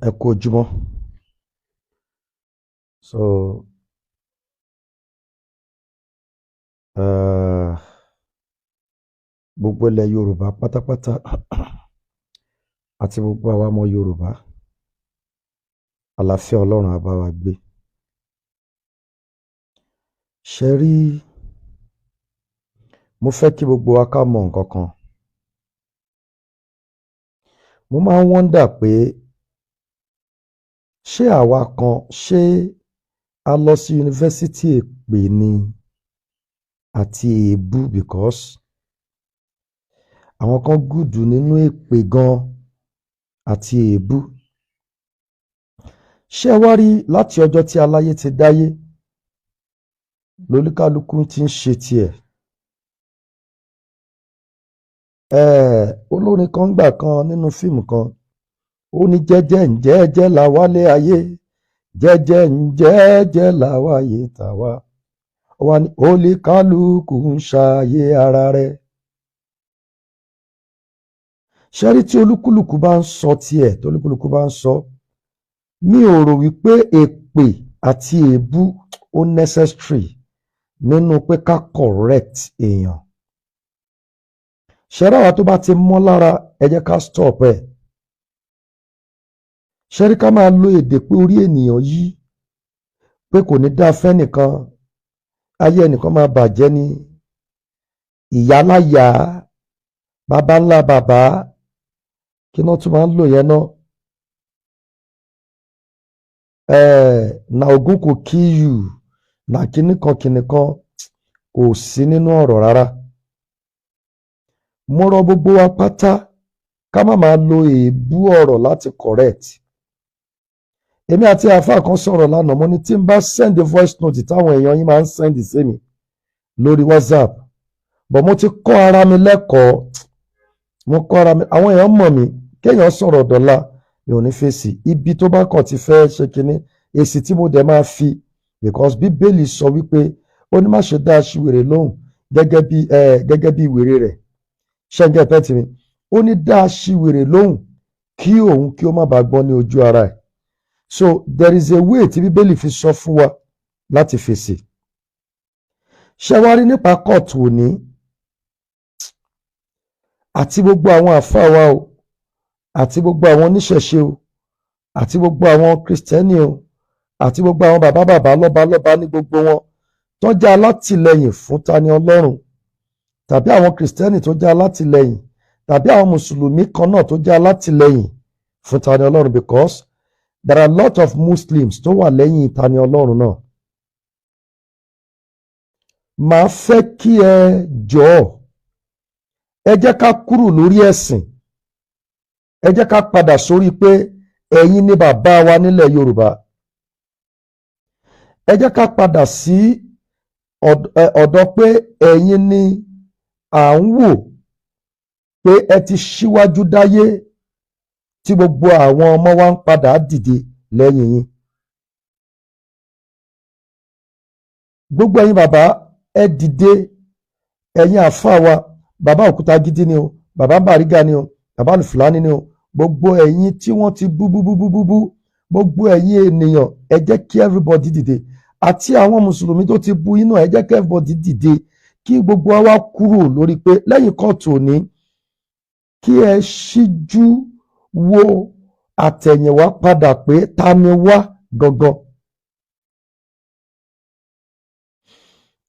Ẹ kú ojúmọ́. So gbogbo ilẹ̀ Yorùbá pátápátá àti gbogbo àwa ọmọ Yorùbá, àlàáfíà Ọlọ́run á bá wa gbé. Ṣẹ rí, mo fẹ́ kí gbogbo wa ká mọ nǹkan kan. Mo máa ń wonder pé ṣé àwa kan, ṣé a lọ sí yunifásítì èpè ni àti èébú? Because àwọn kan good nínú èpè gan àti èébú. Ṣé ẹ wá rí, láti ọjọ́ tí aláyé ti dáyé lolúkálukú ti ń ṣe tiẹ̀. Olórin kan gbà kan nínú fíìmù kan, ó ní jẹ́jẹ́ ǹjẹ́jẹ́ la wálé ayé, jẹ́jẹ́ ǹjẹ́jẹ́ la wáyé tàwa. Ó wá ní olúkálukú ń ṣayé ara rẹ̀. Ṣé rí, tí olúkúlùkù bá ń sọ tiẹ̀, tí olúkúlùkù bá ń sọ, mi ò rò wípé èpè àti èébú ó necessary nínú pé ká correct èèyàn. Ṣé rí, àwa tó bá ti mọ́ lára, ẹ jẹ́ ká stop ẹ̀. Ṣé rí, ká máa lo èdè pé orí ènìyàn yí, pé kò ní dá fẹ́nìkan, ayé ẹnìkan máa bàjẹ́ ni, ìyáláyà, bàbá ńlá bàbá, kí náà tún máa ń lò yẹn náà, na Ògún kò kill you, na kinní kan kinní kan, kò sí nínú ọ̀rọ̀ rárá. Mo rọ gbogbo wa pátá ká má máa lo èébú ọ̀rọ̀ láti correct. Èmi àti àáfàá kan sọ̀rọ̀ lánàá, mo ní tí n bá send voice note táwọn èèyàn yín máa ń send sí mi lórí WhatsApp, but mo ti kọ́ ara mi lẹ́kọ̀ọ́, mo kọ́ ara mi. Àwọn èèyàn mọ̀ mí, kéèyàn sọ̀rọ̀ dọ̀la, mi ò ní fèsì. Ibi tó bá kàn ti fẹ́ ṣe kinní, èsì tí mo dẹ̀ máa fi, because Bíbélì sọ wípé ó ní má ṣe dá aṣiwèrè lóhùn gẹ́gẹ́ bí wèrè rẹ̀. Ṣẹ́ńgẹ́ pẹ́ẹ́tì mi, ó ní dá aṣiwèrè lóhùn kí òun kí ó má bàa gbọ́n ní ojú ara ẹ̀. So there is a way tí Bíbélì fi sọ fún wa láti fèsì. Ṣé wá rí, nípa kóòtù òní àti gbogbo àwọn àfáà wa o, àti gbogbo àwọn oníṣẹ̀ṣe o, àti gbogbo àwọn Kristẹni o, àti gbogbo àwọn bàbá bàbá, lọ́ba lọ́ba, ní gbogbo wọn tó jẹ́ alátìlẹyìn fún Tani Ọlọ́run, tàbí àwọn Kristẹni tó jẹ́ alátìlẹyìn, tàbí àwọn Mùsùlùmí kan náà tó jẹ́ alátìlẹyìn fún Tani Ọlọ́run, because there are a lot of Muslims tó wà lẹ́yìn Tani Ọlọ́run náà. Màá fẹ́ kí ẹ jọ̀ọ́, ẹ jẹ́ ká kúrò lórí ẹ̀sìn, ẹ jẹ́ ká padà sórí pé ẹ̀yin ni bàbá wa nílẹ̀ Yorùbá. Ẹ jẹ́ ká padà sí ọ̀dọ̀ pé ẹ̀yin ni à ń wò pé ẹ ti ṣíwájú dáyé tí gbogbo àwọn ọmọ wa ń padà dìde lẹ́yìn yín. Gbogbo ẹ̀yin bàbá, ẹ dìde. Ẹ̀yin àfáà wa, bàbá Òkúta Gidi ni o, bàbá Bàrígà ni o, bàbá Alùfùlání ni o, gbogbo ẹ̀yin tí wọ́n ti bú bú bú bú bú bú, gbogbo ẹ̀yin ènìyàn, ẹ jẹ́ kí everybody dìde. Àti àwọn Mùsùlùmí tó ti bú yín náà, ẹ jẹ́ kí everybody dìde, kí gbogbo wa wá kúrò lórí pé lẹ́yìn kóòtù òní, kí ẹ ṣíjú wo àtẹ̀yìnwá padà pé ta ni wá gangan.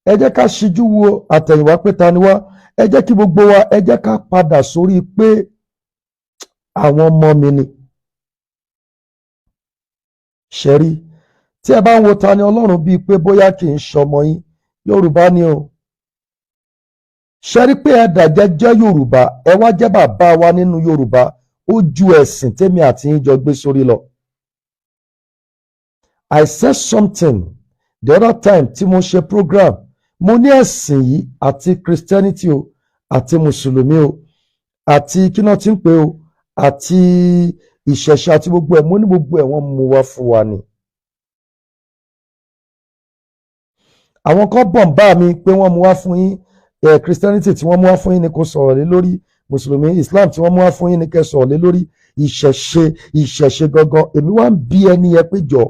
Ẹ jẹ́ ká ṣíjú wo àtẹ̀yìnwá pé ta ni wá. Ẹ jẹ́ kí gbogbo wa, ẹ jẹ́ ká padà sórí pé àwọn ọmọ mi ni. Ṣẹ́rí, tí ẹ bá ń wo Tani Ọlọ́run bíi pé bóyá kì í ṣọmọ yín, Yorùbá ni o. Ṣẹ́rí pé ẹ dàjẹ́ jẹ́ Yorùbá, ẹ wá jẹ́ bàbá wa nínú Yorùbá, ó ju ẹ̀sìn tèmi àti yín jọ gbé sórí lọ. I said something the other time tí mo ṣe program, mo ní ẹ̀sìn yìí, àti Christianity o, àti Mùsùlùmí o, àti kí náà ti ń pè o, àti ìṣẹ̀ṣe, àti gbogbo ẹ̀, mo ní gbogbo ẹ̀ wọ́n mú wá fún wa ni. Àwọn kan bọ̀ ń bá mi pé wọ́n mú wá fún yín. Christianity tí wọ́n mú wá fún yín ni kò sọ̀rọ̀ lé lórí, Mùsùlùmí, Islam tí wọ́n mú wá fún yín ni kẹ́ sọ̀rọ̀ lé lórí. Ìṣẹ̀ṣe, ìṣẹ̀ṣe gangan. Èmi wá ń bí ẹni yẹn pé jọ,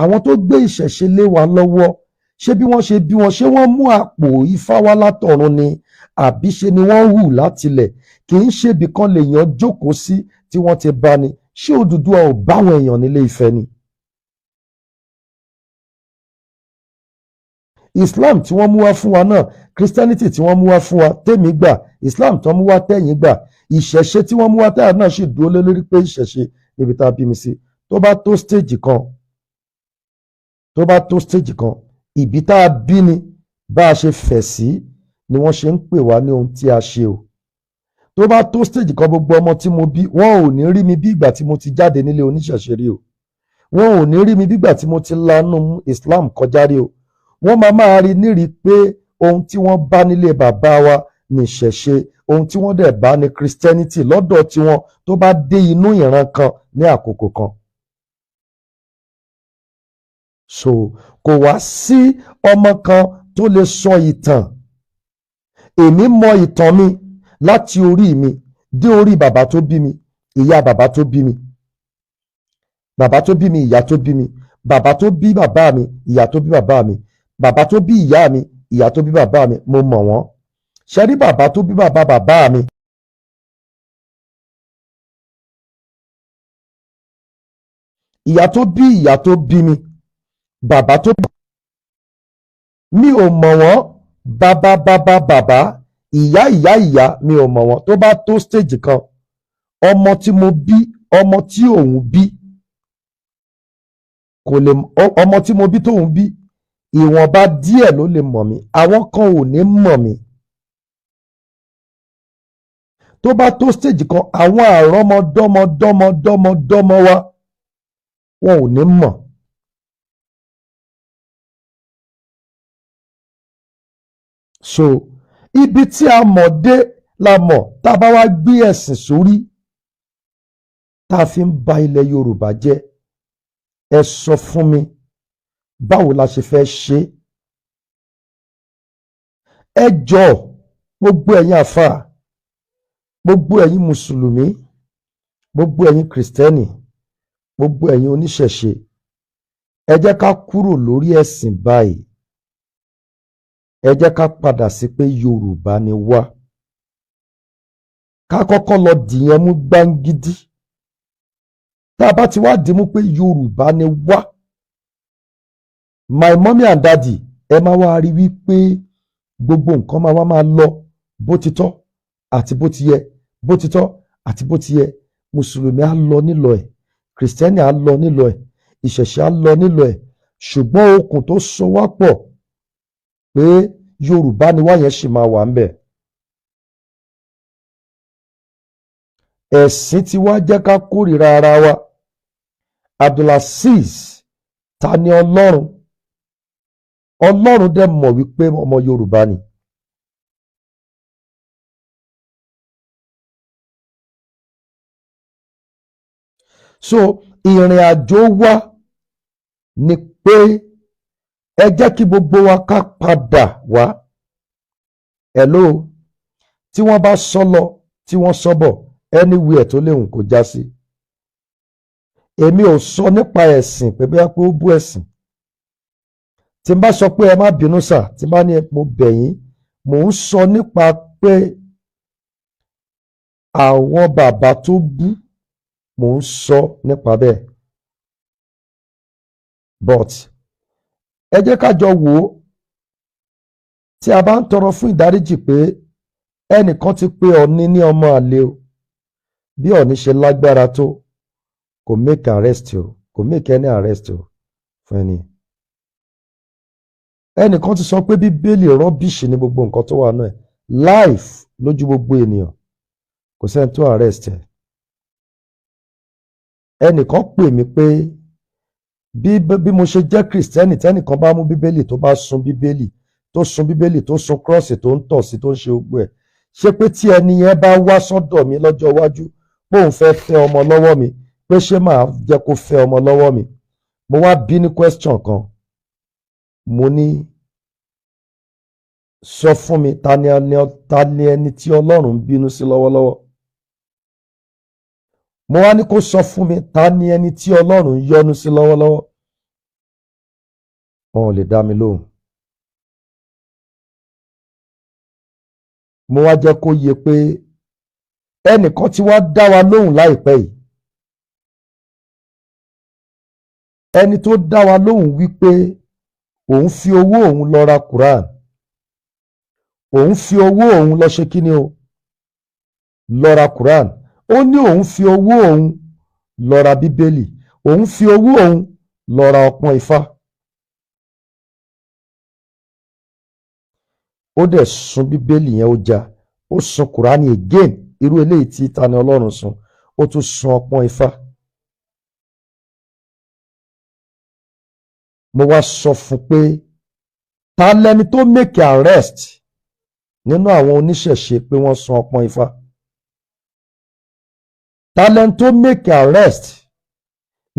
àwọn tó gbé ìṣẹ̀ṣe lé wa lọ́wọ́, ṣé bí wọ́n ṣe bí wọn, ṣé wọ́n mú àpò ifá wá látọ̀run ni, àbí ṣe ni wọ́n hù látilẹ̀? Kì í ṣe ibì kan lèèyàn jókòó sí tí wọ́n ti bá ni. Ṣé Odùduwà ò báwọn èèyàn nílé Ifẹ̀ ni? Islam tí wọ́n mú wá fún wa náà, Christianity tí wọ́n mú wá fún wa tèmi gbà, Islam tó mú wá tẹ̀yìn gbà, ìṣẹ̀ṣe tí wọ́n mú wá tẹ̀yìn náà sì dúró lé lórí pé ìṣẹ̀ṣe níbi tá a bí mi sí. Tó bá tó stage kan, tó bá tó stage kan, ìbí tá a bí ni bá a ṣe fẹ̀ sí ni wọ́n ṣe ń pè wá ní ohun tí a ṣe o. Tó bá tó stage kan, gbogbo ọmọ tí mo bí, wọn ò ní rí mi bí ìgbà tí mo ti jáde nílé oníṣẹ̀ṣe rí o. Wọn ò ní rí mi bí ìgbà tí mo ti lanú Islam kọjá rí o. Wọ́n máa máa rí nírí pé ohun tí wọ́n bá nílé bàbá wa ní ìṣẹ̀ṣe, ohun tí wọ́n dẹ̀ bá ní Christianity lọ́dọ̀ tiwọn tó bá dé inú ìran kan ní àkókò kan. So kò wá sí ọmọ kan tó lè sọ ìtàn. Èmi mọ ìtàn mi láti orí mi dé orí bàbá tó bí mi, ìyá bàbá tó bí mi, bàbá tó bí mi, ìyá tó bí mi, bàbá tó bí bàbá mi, ìyá tó bí bàbá mi, bàbá tó bí ìyá mi, ìyá tó bí bàbá mi, mo mọ̀ wọ́n. Ṣe rí bàbá tó bí bàbá bàbá mi? Ìyá tó bí ìyá tó bí mi, bàbá tó bí mi ò mọ̀ wọ́n, bàbá bàbá bàbá, ìyá ìyá ìyá mi ò mọ̀ wọ́n. Tó bá tó stage kan, ọmọ tí mo bí, ọmọ tí òun bí, kò lè, ọmọ tí mo bí tóun bí, ìwọ̀nba díẹ̀ ló lè mọ̀ mí, àwọn kan ò ní mọ̀ mí. Tó bá tó stage kan, àwọn àrọ́mọdọ́mọdọ́mọdọ́mọdọ́mọ wa, wọn ò ní mọ̀. So ibi tí a mọ̀ dé la mọ̀. Tá a bá wá gbé ẹ̀sìn sórí, tá a fi ń ba ilẹ̀ Yorùbá jẹ́, ẹ sọ fún mi báwo la ṣe fẹ́ ṣe. Ẹ jọ̀ọ́, gbogbo ẹ̀yin àfáà, gbogbo ẹ̀yin mùsùlùmí, gbogbo ẹ̀yin kìrìsìtẹ́nì, gbogbo ẹ̀yin oníṣẹ̀ṣe, ẹ jẹ́ ká kúrò lórí ẹ̀sìn báyìí. Ẹ jẹ́ ká padà sí pé Yorùbá ni wá. Ká kọ́kọ́ lọ dìyẹn mú gbángídí. Tá a bá ti wá dìímú pé Yorùbá ni wá, my mommy and daddy, ẹ máa wá rí wípé gbogbo nǹkan máa wá máa lọ bó ti tọ́ àti bó ti yẹ, bó ti tọ́ àti bó ti yẹ. Mùsùlùmí á lọ nílọ ẹ̀, kìrìsìtẹ́nì á lọ nílọ ẹ̀, ìṣẹ̀ṣe á lọ nílọ ẹ̀, ṣùgbọ́n okùn tó so wá pọ̀ pé Yorùbá ni wá yẹn ṣì máa wà ń bẹ̀. Ẹ̀sìn tí wá jẹ́ ká kórìíra ara wa. Abdulazeez ta ni Ọlọ́run? Ọlọ́run dẹ̀ mọ̀ wípé ọmọ Yorùbá ni. So ìrìn àjò wa ni pé ẹ jẹ́ kí gbogbo wa ká padà wá. Hello, tí wọ́n bá sọ lọ, tí wọ́n sọ bọ̀, anywhere tó léwu kò já sí. Èmi ò sọ nípa ẹ̀sìn pé bí wọ́n pé ó bú ẹ̀sìn. Tí n bá sọ pé ẹ má bínú sà, tí n bá ní mo bẹ̀ yín, mò ń sọ nípa pé àwọn bàbá tó bú, mò ń sọ nípa bẹ́ẹ̀. But ẹ jẹ́ ká jọ wò ó, tí a bá ń tọrọ fún ìdáríjì pé ẹnìkan ti pé Ọ̀ọ̀ni ní ọmọ àlè o, bí Ọ̀ọ̀ni ṣe lágbára tó, kò make arrest o, kò make any arrest o fún ẹni. Ẹnìkan ti sọ pé Bíbélì rọ́bìṣì ní gbogbo nǹkan tó wà náà life lójú gbogbo ènìyàn, kò sẹ́ni tó arrest ẹ̀. Ẹnìkan pè mí pé bí mo ṣe jẹ́ kìrìsìtẹ́nì, tẹ́nìkan bá mú Bíbélì tó bá sun Bíbélì, tó sun Bíbélì, tó sun kírọ́ọ̀sì, tó ń tọ̀ sí, tó ń ṣe gbogbo ẹ̀, ṣé pé tí ẹni yẹn bá wá sọ́dọ̀ mi lọ́jọ́ iwájú pé òun fẹ́ fẹ́ ọmọ lọ́wọ́ mi, pé ṣé màá jẹ́ kó fẹ́ ọmọ lọ́wọ́ mi? Mo wá bí ní question kan, mo ní sọ fún mi, ta ni ẹni tí Ọlọ́run ń bínú sí lọ́wọ́lọ́wọ́? Mo wá ní kó sọ fún mi, ta ni ẹni tí Ọlọ́run yọ́nú sí lọ́wọ́lọ́wọ́? Wọn ò lè dá mi lóhùn. Mo wá jẹ́ kó yé pé ẹnìkan tí wá dá wa lóhùn láìpẹ́ yìí. Ẹni tó dá wa lóhùn wípé òun fi owó òun lọ ra Quran, òun fi owó òun lọ ṣe kíni o, lọ ra Quran. Ó ní òun fi owó òun lọ ra Bíbélì, òun fi owó òun lọ ra ọpọ́n Ifá. Ó dẹ̀ sun Bíbélì yẹn, ó já, ó sun Quran again, irú eléyìí tí Tani Ọlọ́run sun, ó tún sun ọpọ́n Ifá. Mo wá sọ fún pé ta lẹni tó make arrest nínú àwọn oníṣẹ̀ṣe pé wọ́n sun ọpọ́n Ifá? Ta lẹni tó make arrest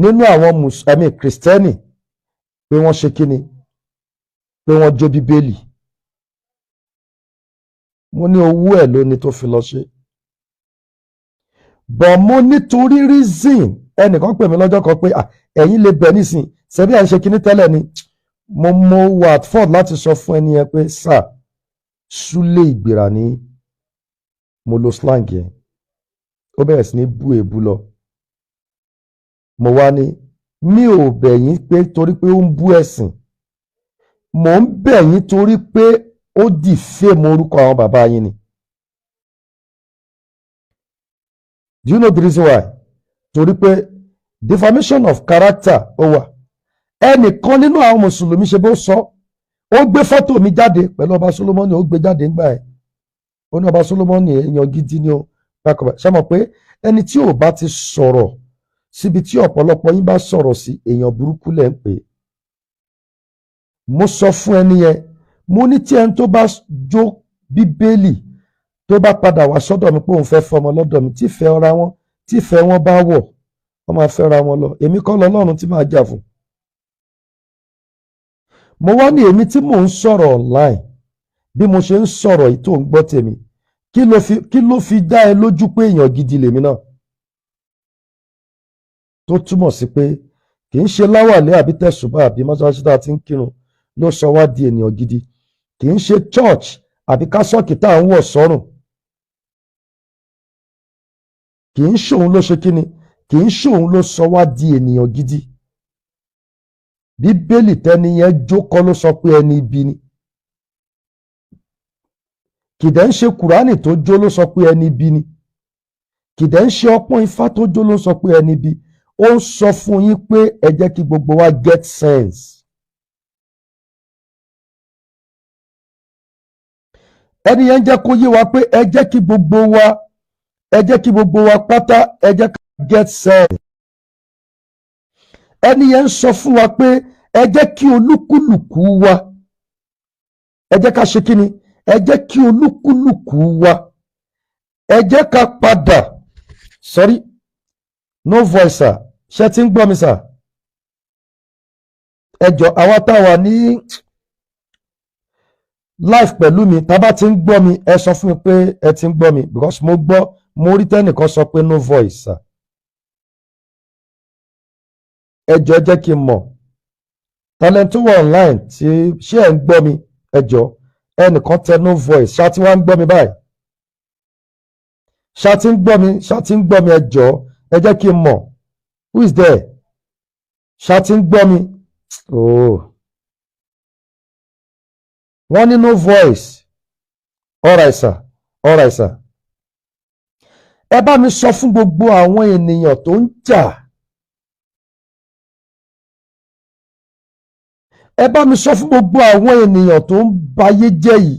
nínú àwọn mùsùlùmí kìrìsìtẹ́nì pé wọ́n ṣe kíni, pé wọ́n jó Bíbélì? Mo ní owó ẹ̀ ló ní tó fi lọ ṣe. Bọ̀ mo nítorí reason, ẹnìkan pè mí lọ́jọ́ kan pé ẹ̀yin lè bẹ̀ nísìn, ṣebí à ń ṣe kinní tẹ́lẹ̀ ni. Mo wà at fault láti sọ fún ẹni yẹn pé sà, Súlè Ìgbìrà ni, mo lo slang yẹn. Ó bẹ̀rẹ̀ sí ní bú èébú lọ. Mo wá ní mi ò bẹ̀ yín pé torí pé ó ń bú ẹ̀sìn, mò ń bẹ̀ yín torí pé ó defame orúkọ àwọn bàbá yín ni. Do you know the reason why? Torí pé defamation of character ó wà. Ẹnìkan nínú àwọn mùsùlùmí ṣe bó sọ, ó gbé fọ́tò mi jáde pẹ̀lú ọba Solomoni, ó gbé jáde ńgbà ẹ̀. Ó ní ọba Solomoni èèyàn gidi ni ó. Ṣé mọ̀ pé ẹni tí ò bá ti sọ̀rọ̀ síbi tí ọ̀pọ̀lọpọ̀ yín bá sọ̀rọ̀ sí, èèyàn burúkú lẹ̀ ń pè é. Mo sọ fún ẹni yẹn, mo ní tí ẹni tó bá jó Bíbélì tó bá padà wá sọ́dọ̀ mi pé òun fẹ́ fọmọ lọ́dọ̀ mi, tífẹ̀ẹ́ ọra wọn, tífẹ̀ẹ́ wọn bá wọ̀, wọ́n máa fẹ́ra wọn lọ. Èmi kọ́ lọ́lọ́run tí màá jà fún. Mo wá ní èmi tí mò ń sọ̀rọ̀ online, bí mo ṣe ń sọ̀rọ̀ yìí tó ń gbọ́ tèmi, kí ló fi dá ẹ lójú pé èèyàn gidi lèmi náà? Tó túmọ̀ sí pé kì í ṣe láwàlẹ́ àbí tẹ̀sùbá àbí mọ́ṣáláṣí tá a ti ń kírun ló sọ wá di ènìyàn gidi. Kì í ṣe church àbí kásọ̀kì tá à ń wọ̀ sọ́rùn. Kì í ṣòun ló ṣe kíni, kì í ṣòun ló sọ wá di ènìyàn gidi. Bíbélì tẹ́ni yẹn jókòó ló sọ pé ẹni ibi ni. Kìdẹ̀ ń ṣe Kùránì tó jó ló sọ pé ẹni ibi ni. Kìdẹ̀ ń ṣe ọpọ́n Ifá tó jó ló sọ pé ẹni ibi. Ó ń sọ fún yín pé ẹ jẹ́ kí gbogbo wa get sense. Ẹni yẹn ń jẹ́ kó yé wa pé ẹ jẹ́ kí gbogbo wa, ẹ jẹ́ kí gbogbo wa pátá, ẹ jẹ́ ká get sense. Ẹni yẹn ń sọ fún wa pé ẹ jẹ́ kí olúkúlùkù wa, ẹ jẹ́ ká ṣe kíni, ẹ jẹ́ kí olúkúlùkù wa, ẹ jẹ́ ká padà. Sorry, no voice sir. Ṣé ti ń gbọ́ mi sir? Ẹ jọ̀ọ́, àwa tá a wà ní live pẹ̀lú mi, tá a bá ti ń gbọ́ mi, ẹ sọ fún mi pé ẹ ti ń gbọ́ mi, because mo gbọ́, mo rí tẹ́nìkan sọ pé no voice sir. Ẹ jọ̀ọ́, ẹ jẹ́ kí n mọ̀. Talent tó wà online tí ṣé ẹ ń gbọ́ mi? Ẹ jọ̀ọ́, ẹnìkan tẹ no voice. Ṣá tí wàá ń gbọ́ mi báyìí? Ṣá tí ń gbọ́ mi? Ṣá tí ń gbọ́ mi? Ẹ jọ̀ọ́, ẹ jẹ́ kí n mọ̀. Who is there? Ṣá tí ń gbọ́ mi? Oh. Wọ́n ní no voice. All right sir, all right sir. Ẹ bá mi sọ fún gbogbo àwọn ènìyàn tó ń jà. Ẹ bá mi sọ fún gbogbo àwọn ènìyàn tó ń bayé jẹ́ yìí.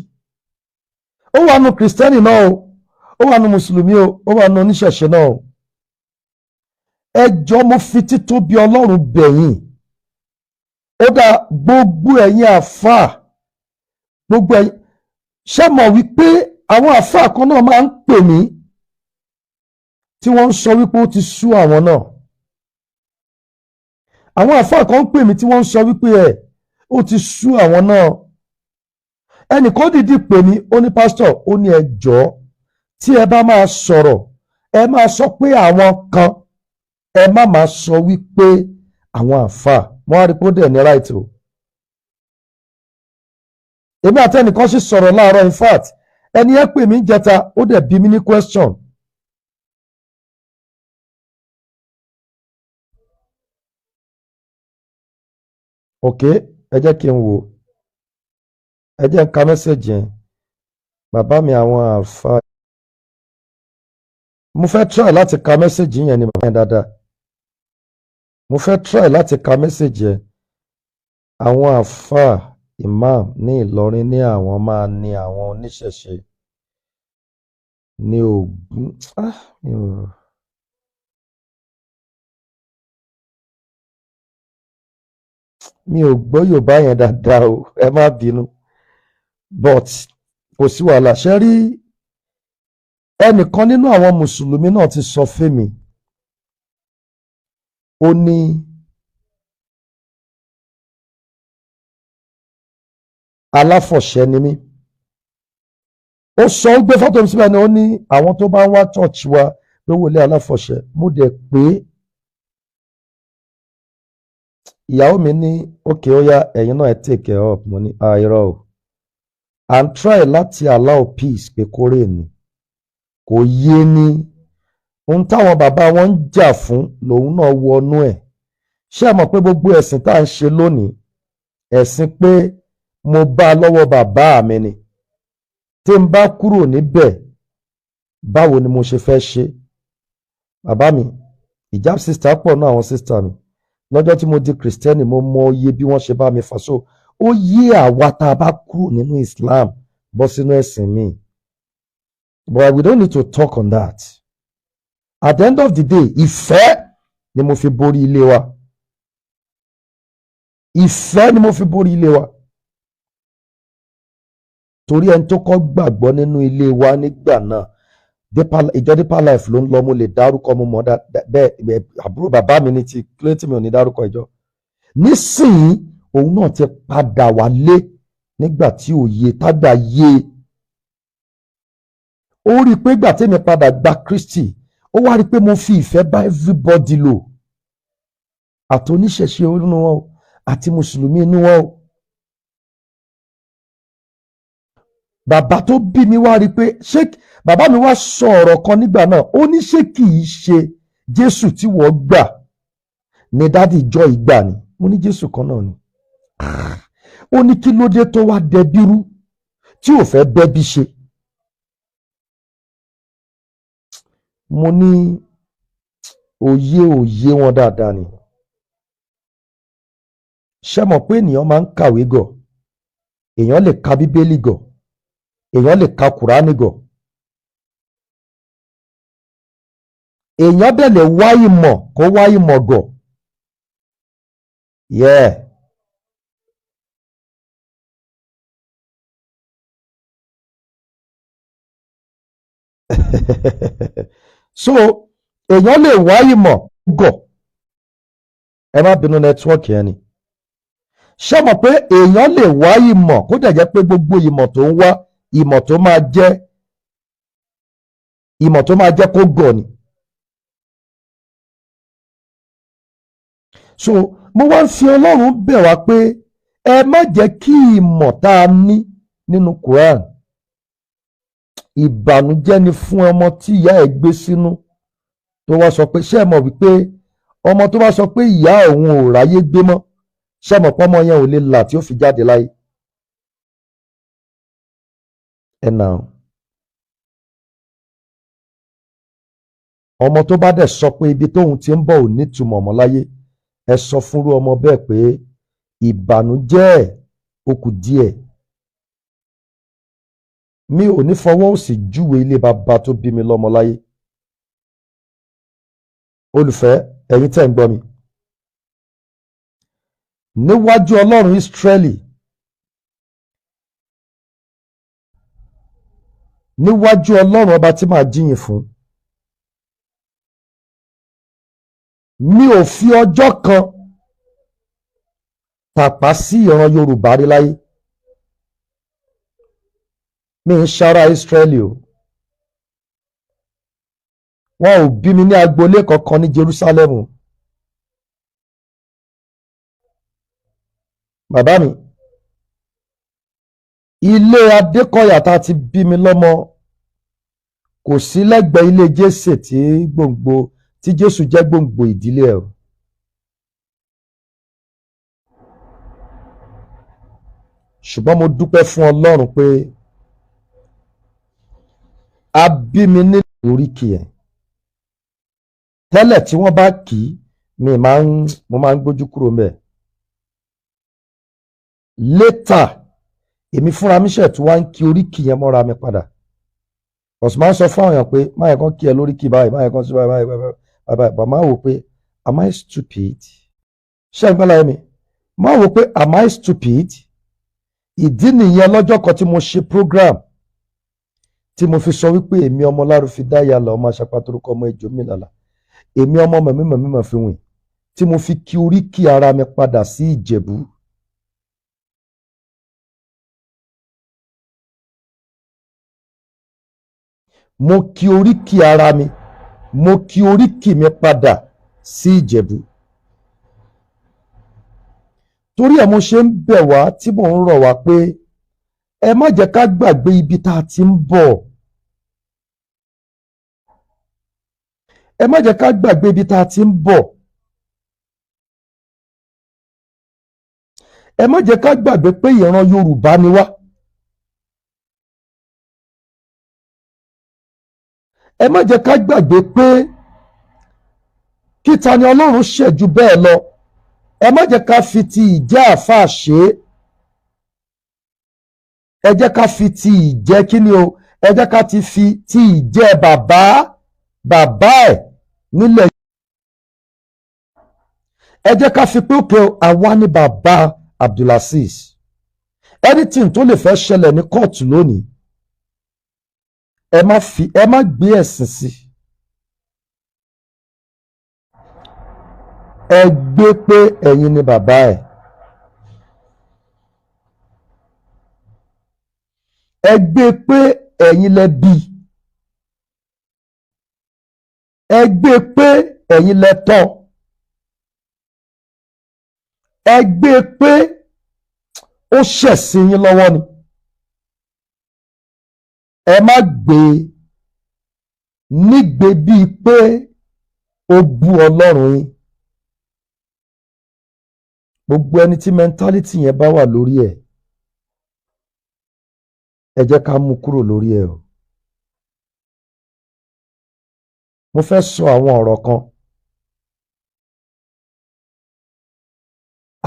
Ó wà nù kìrìsìtẹ́nì náà o, ó wà nù mùsùlùmí o, ó wà nù oníṣẹ̀ṣe náà o. Ẹ jọ̀ọ́, mo fi títóbi Ọlọ́run bẹ̀ yín. Ó dá gbogbo ẹ̀yin àfáà, gbogbo ẹ̀yin, ṣé mọ̀ wípé àwọn àfáà kan náà máa ń pè mí tí wọ́n ń sọ wípé ó ti sú àwọn náà. Àwọn àfáà kan ń pè mí tí wọ́n ń sọ wípé ẹ̀ ó ti sú àwọn náà. Ẹnìkan dìídì pè mí, ó ní pásítọ̀, ó ní ẹ jọ̀ọ́, tí ẹ bá máa sọ̀rọ̀, Ẹ máa sọ pé àwọn kan, ẹ má máa sọ wípé àwọn àáfàá. Wọ́n á rí pé ó dẹ̀ ní right o. Èmi àti ẹnìkan sì sọ̀rọ̀ láàárọ̀. In fact, ẹni ẹ pè mí ń jẹta, ó dẹ̀ bí mi ní question. Ok, ẹ jẹ́ kí n wò, ẹ jẹ́ n ka message yẹn. Bàbá mi, àwọn àáfàá, mo fẹ́ try láti ka message yẹn ni, bàbá yẹn dáadáa. Mo fẹ́ try láti ka message yẹn. Àwọn àáfàá imam ní Ìlọrin ní àwọn máa ní àwọn oníṣẹ̀ṣe ní Ògún. Ah, mi ò gbọ́ Yorùbá yẹn dáadáa o, ẹ má bínú, but kò sí wàhálà. Ṣe rí, ẹnìkan nínú àwọn mùsùlùmí náà ti sọ fẹ́mi, ó ní aláfọ̀ṣẹ ni mí. Ó sọ, ó gbé fọ́tò mi síbẹ̀ ni. Ó ní àwọn tó bá ń wá church wa ló wọlé aláfọ̀ṣẹ. Mo dẹ̀ pé ìyàwó mi ní, "Okay, ó yá, ẹ̀yin náà, ẹ take it up." Mo ní irọ́ o, à ń try láti allow peace pé kórè ni kò yé ní ohun táwọn bàbá wọn ń jà fún lòun náà wọnú ẹ̀. Ṣé ẹ mọ̀ pé gbogbo ẹ̀sìn tá à ń ṣe lónìí, ẹ̀sìn pé mo bá a lọ́wọ́ bàbá mi ni, tí n bá kúrò níbẹ̀, báwo ni mo ṣe fẹ́ ṣe? Bàbá mi, ìjáb sister pọ̀ náà, àwọn sister mi, lọ́jọ́ tí mo di Christian, mo mọ iye bí wọ́n ṣe bá mi fà. So ó yé àwa tá a bá kúrò nínú Islam bọ́ sínú ẹ̀sìn míì, but we don't need to talk on that. At the end of the day, ìfẹ́ ni mo fi borí ilé wa, ìfẹ́ ni mo fi borí ilé wa, torí ẹni tó kọ́ gbàgbọ́ nínú ilé wa nígbà náà, ìjọ Deeper Life ló ń lọ. Mo lè dárúkọ, mo mọ̀ bẹ́ẹ̀, àbúrò bàbá mi ní ti kílé tí mi ò ní dárúkọ ìjọ. Nísìnyí, òun náà ti padà wálé nígbà tí òye tágbà yé. Ó rí i pé ìgbà tèmi padà gba Kristi, ó wá rí i pé mo fi ìfẹ́ bá everybody lò, àti oníṣẹ̀ṣe inú wọn o, àti mùsùlùmí inú wọn o. Bàbá tó bí mi wá rí i pé, ṣé bàbá mi wá sọ ọ̀rọ̀ kan nígbà náà, ó ní ṣé kì í ṣe Jésù tí wọ́n gbà ní daddy ìjọ ìgbà ni? Mo ní Jésù kan náà ni. Ó ní kí ló dé tó wá dẹbírú tí ò fẹ́ bẹ́bí ṣe? Mo ní òye òye wọn dáadáa ni. Ṣé mọ̀ pé ènìyàn máa ń kàwé gọ̀, èèyàn lè ka Bíbélì gọ̀, èèyàn lè ka Kùránì gọ̀, èèyàn dẹ̀ lè wá ìmọ̀ kó wá ìmọ̀ gọ̀, yeah. So èèyàn lè wá ìmọ̀ gọ̀. Ẹ má bínú, network yẹn ni. Ṣé mọ̀ pé èèyàn lè wá ìmọ̀ kó dẹ̀ jẹ́ pé gbogbo ìmọ̀ tó ń wá, ìmọ̀ tó máa jẹ́ ìmọ̀ tó máa jẹ́ kó gọ̀ ni. So mo wá ń fi Ọlọ́run bẹ̀ wá pé ẹ má jẹ́ kí ìmọ̀ tá a ní nínú Quran, ìbànújẹ́ ni fún ọmọ tí ìyá ẹ̀ gbé sínú tó wá sọ pé, ṣé ẹ mọ̀ wípé ọmọ tó bá sọ pé ìyá òun ò ráyé gbé mọ́, ṣé ẹ mọ̀ pé ọmọ yẹn ò lè là tí ó fi jáde láyé? Ẹ nà ó, ọmọ tó bá dẹ̀ sọ pé ibi tóun ti ń bọ̀ ò nítumọ̀ mọ́ láyé, ẹ sọ fúnrú ọmọ bẹ́ẹ̀ pé ìbànújẹ́ ẹ̀ ó kù díẹ̀. Mi ò ní fọwọ́ òsì júwe ilé bàbá tó bí mi lọ́mọ láyé. Olùfẹ́, ẹ̀yin tẹ́ ń gbọ́ mi, níwájú Ọlọ́run Ísírẹ́lì, níwájú Ọlọ́run ọba tí màá jíyìn fún, mi ò fi ọjọ́ kan tàpá sí ìran Yorùbá rí láyé. Mi ń ṣara Ísírẹ́lì o. Wọn ò bí mi ní agboolé kankan ní Jerusalem. Bàbá mi, ilé Adékọ̀yà tá a ti bí mi lọ́mọ kò sí lẹ́gbẹ̀ẹ́ ilé Jésè tí gbòǹgbò tí Jésù jẹ́ gbòǹgbò ìdílé ẹ̀ o. Ṣùgbọ́n mo dúpẹ́ fún Ọlọ́run pé a bí mi ní oríkì ẹ̀. Tẹ́lẹ̀ tí wọ́n bá kì í, mi máa ń mo máa ń gbójú kúrò ńbẹ̀. Later, èmi fúnra mi ṣẹ̀ tí wọ́n ń kí oríkì yẹn mọ́ra mi padà. Ọ̀sùn máa ń sọ fún àwọn èèyàn pé má yẹ kán kí ẹ lóríkì báyìí, má yẹ kán sí báyìí, báyìí, báyìí, báyìí. Bàbá máa wò pé am I stupid? Ṣé ẹ gbọ́dọ̀ mi? Máa wò pé am I stupid? Ìdí nìyẹn lọ́jọ́ kan tí mo ṣe program tí mo fi sọ wípé èmi ọmọ Lárúfin Dáyàlà, ọmọ aṣapatorúkọ, ọmọ ejò mi làlà, èmi ọmọ mẹ̀mí mẹ̀mí mẹ̀ fi wìn, tí mo fi kí oríkì ara mi padà sí Ìjẹ̀bú. Mo kí oríkì ara mi, mo kí oríkì mi padà sí Ìjẹ̀bú. Torí ẹ̀ mo ṣe ń bẹ̀ wá tí mò ń rọ̀ wá pé ẹ má jẹ́ ká gbàgbé ibi tá a ti ń bọ̀. Ẹ má jẹ́ ká gbàgbé ibi tá a ti ń bọ̀. Ẹ má jẹ́ ká gbàgbé pé ìran Yorùbá ni wá. Ẹ má jẹ́ ká gbàgbé pé kí ta ni Ọlọ́run ṣẹ̀ ju bẹ́ẹ̀ lọ. Ẹ má jẹ́ ká fi ti ìjẹ́ àáfàá ṣe é. Ẹ jẹ́ ká fi ti ìjẹ́ kí ni o, ẹ jẹ́ ká ti fi ti ìjẹ́ bàbá bàbá ẹ̀ nílẹ̀. Ẹ jẹ́ ká fi pé òkè àwa ni bàbá Abdulazeez. Anything tó lè fẹ́ ṣẹlẹ̀ ní kóòtù lónìí, ẹ má gbé ẹ̀sìn sí. Ẹ gbé pé ẹ̀yin ni bàbá ẹ̀. Ẹ gbé pé ẹ̀yin lẹ bí. Ẹ gbé pé ẹ̀yin lẹ tọ́. Ẹ gbé pé ó ṣẹ̀ sí yín lọ́wọ́ ni. Ẹ má gbé nígbé bíi pé ó bú Ọlọ́run yín. Gbogbo ẹni tí mẹ́ńtálítì yẹn bá wà lórí ẹ̀, ẹ jẹ́ ká mú kúrò lórí ẹ̀ o. Mo fẹ́ sọ àwọn ọ̀rọ̀ kan.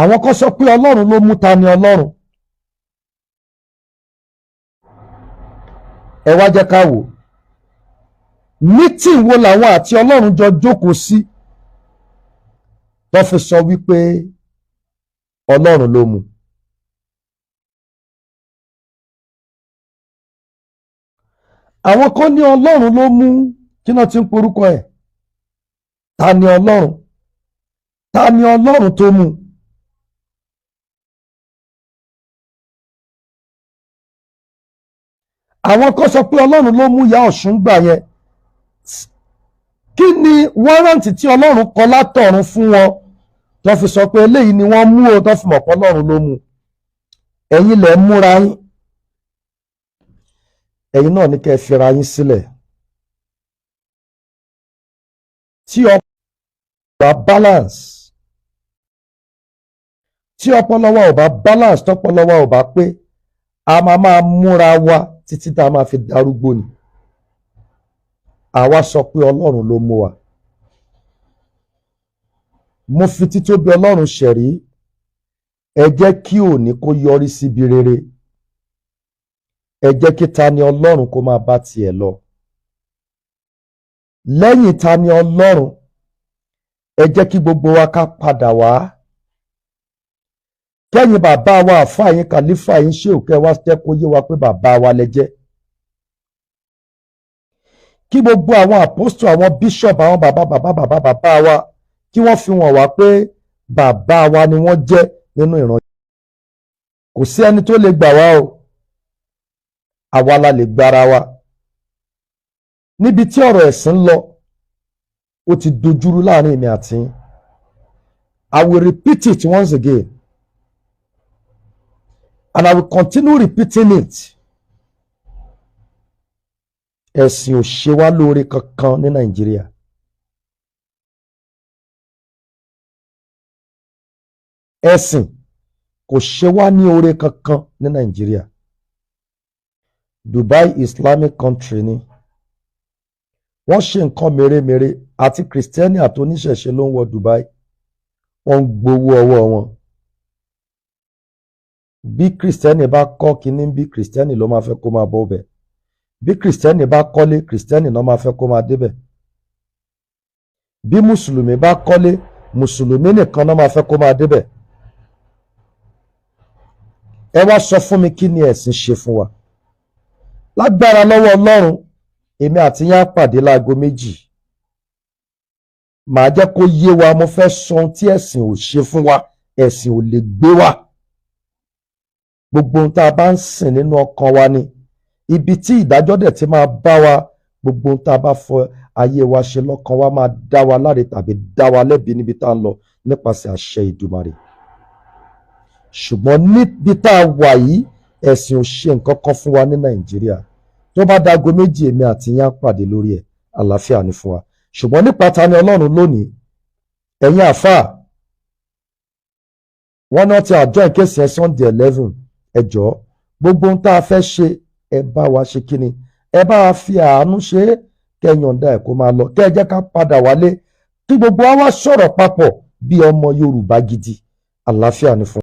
Àwọn kan sọ pé Ọlọ́run ló mú ta ni Ọlọ́run. Ẹ wá jẹ́ ká wò. Mítìn wo làwọn àti Ọlọ́run jọ jókòó sí tó fi sọ wípé Ọlọ́run ló mú. Àwọn kan ní Ọlọ́run ló mú, kí náà ti ń porúkọ ẹ̀? Ta ni Ọlọ́run? Ta ni Ọlọ́run tó mú? Àwọn kan sọ pé Ọlọ́run ló mú ìyá Ọ̀ṣun gbà yẹn. Kí ni wọ́rántì tí Ọlọ́run kọ látọ̀run fún wọn tó fi sọ pé eléyìí ni wọ́n mú o, tó fi mọ̀ pé Ọlọ́run ló mú? Ẹ̀yin lẹ̀ ń múra yín. Ẹ̀yin náà ní kẹ́ ẹ fira yín sílẹ̀. Tí ọpọlọ bá balance, tí ọpọlọ wa ò bá balance, tọpọlọ wa ò bá pé, a máa máa múra wa títí tá a máa fi darúgbó ni. Àwa sọ pé Ọlọ́run ló mú wa. Mo fi títóbi Ọlọ́run ṣẹ̀rí. Ẹ jẹ́ kí òní kó yọrí síbi rere. Ẹ jẹ́ kí ta ni Ọlọ́run kó máa bá tiẹ̀ lọ. Lẹ́yìn ta ni Ọlọ́run, ẹ jẹ́ kí gbogbo wa ká padà wá. Kẹ́yìn bàbá wa, àfáà yín, kàlífà yín, ṣé òkè wá jẹ́ kó yé wa pé bàbá wa lẹ jẹ́. Kí gbogbo àwọn àpọ́stù, àwọn bíṣọ̀pù, àwọn bàbá bàbá bàbá bàbá wa, kí wọ́n fi wọ̀n wá pé bàbá wa ni wọ́n jẹ́ nínú ìran. Kò sí ẹni tó lè gbà wá o. Àwa la lè gbára wa. Níbi tí ọ̀rọ̀ ẹ̀sìn lọ, Ó ti dojúrú láàrin èmi àti yín. I will repeat it once again and I will continue repeating it. Ẹ̀sìn ò ṣe wá lóore kankan ní Nàìjíríà. Ẹ̀sìn kò ṣe wá ní oore kankan ní Nàìjíríà. Dubai Islamic country ni. Wọ́n ṣe nǹkan mèremère, àti Kìrìsìtẹ́nì àti oníṣẹ̀ṣe ló ń wọ Dubai. Wọ́n ń gbowó ọwọ́ wọn. Bí Kìrìsìtẹ́nì bá kọ́ kinní, bí Kìrìsìtẹ́nì ló máa fẹ́ kó máa bọ́ bẹ̀. Bí Kìrìsìtẹ́nì bá kọ́lé, Kìrìsìtẹ́nì náà máa fẹ́ kó máa débẹ̀. Bí Mùsùlùmí bá kọ́lé, Mùsùlùmí nìkan náà máa fẹ́ kó máa débẹ̀. Ẹ wá sọ fún mi, kí ni ẹ̀sìn ṣe fún wa? Lágbára lọ́wọ́ Ọlọ́run, èmi àti yín á pàdé láago 2. Màá jẹ́ kó yé wa. Mo fẹ́ sọ ohun tí ẹ̀sìn ò ṣe fún wa. Ẹ̀sìn ò lè gbé wa. Gbogbo ohun tá a bá ń sìn nínú ọkàn wa ni ibi tí ìdájọ́ dẹ̀ ti máa bá wa. Gbogbo ohun tá a bá fọ ayé wa ṣe lọ́kàn wa máa dá wa láre tàbí dá wa lẹ́bi níbi tá a ń lọ nípasẹ̀ àṣẹ Ìdùmarè. Ṣùgbọ́n níbi tá a wà yìí, ẹ̀sìn ò ṣe nǹkan kan fún wa ní Nàìjíríà. Tó bá dago 2, èmi àti yín á pàdé lórí ẹ̀. Àlàáfíà ni fún wa. Ṣùgbọ́n nípa Tani Ọlọ́run lónìí, ẹ̀yin àáfàá wọ́n náà ti àjọ ìkéṣì ẹ̀ Sunday 11. Ẹ jọ̀ọ́, gbogbo ohun tá a fẹ́ ṣe, ẹ bá wa ṣe kíni, ẹ bá wa fi àánú ṣe é, kẹ́ ẹ yọ̀ǹda ẹ̀ kó máa lọ, kẹ́ ẹ jẹ́ ká padà wálé, kí gbogbo wa wá sọ̀rọ̀ papọ̀ bí ọmọ Yorùbá gidi. Àlàáfíà ni fún.